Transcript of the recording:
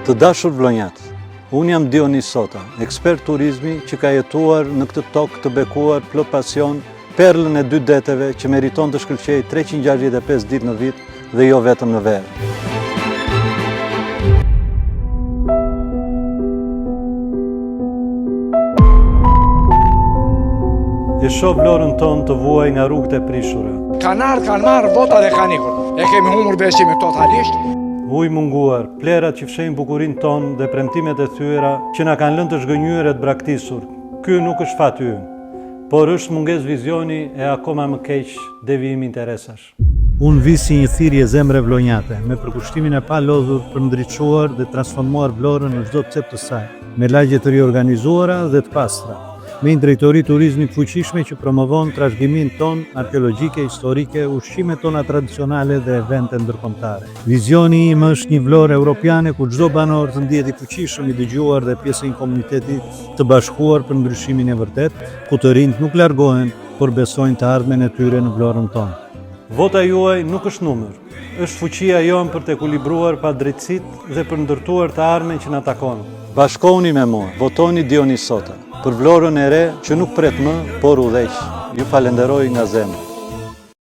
Të dashur vlonjatë, unë jam Dionis Sota, ekspert turizmi që ka jetuar në këtë tokë të bekuar plot pasion, perlën e dy deteve që meriton të shkëlqejë 365 ditë në vit dhe jo vetëm në verë. E shoh Vlorën tonë të vuajë nga rrugët e prishura. Kanë ardhë, kanë marrë vota dhe kanë ikur. E kemi humbur besimin totalisht. Ujë i munguar, plehrat që fshehin bukurinë tonë dhe premtimet e thyera që na kanë lënë të zhgënjyer e të braktisur. Ky nuk është fati ynë, por është mungesë vizioni e akoma më keq devijim interesash. Unë vij si një thirrje zemre vlonjate, me përkushtimin e palodhur për ndriçuar dhe transformuar Vlorën në çdo cep të saj, me lagje të riorganizuara dhe të pastra, me një drejtori turizmi të fuqishme që promovon trashëgiminë tonë arkeologjike, historike, ushqimet tona tradicionale dhe evente ndërkombëtare. Vizioni im është një Vlorë europiane ku çdo banor të ndihet i fuqishëm, i dëgjuar dhe pjesë e një komuniteti të bashkuar për ndryshimin e vërtetë, ku të rinjtë nuk largohen, por besojnë të ardhmen e tyre në Vlorën tonë. Vota juaj nuk është numër, është fuqia jonë për të ekuilibruar padrejtësitë dhe për ndërtuar të ardhmen që na takon. Bashkohuni me mua, votoni Dionis Sota, për Vlorën e re që nuk pret më, por udhëheq. Ju falenderoj nga zemra.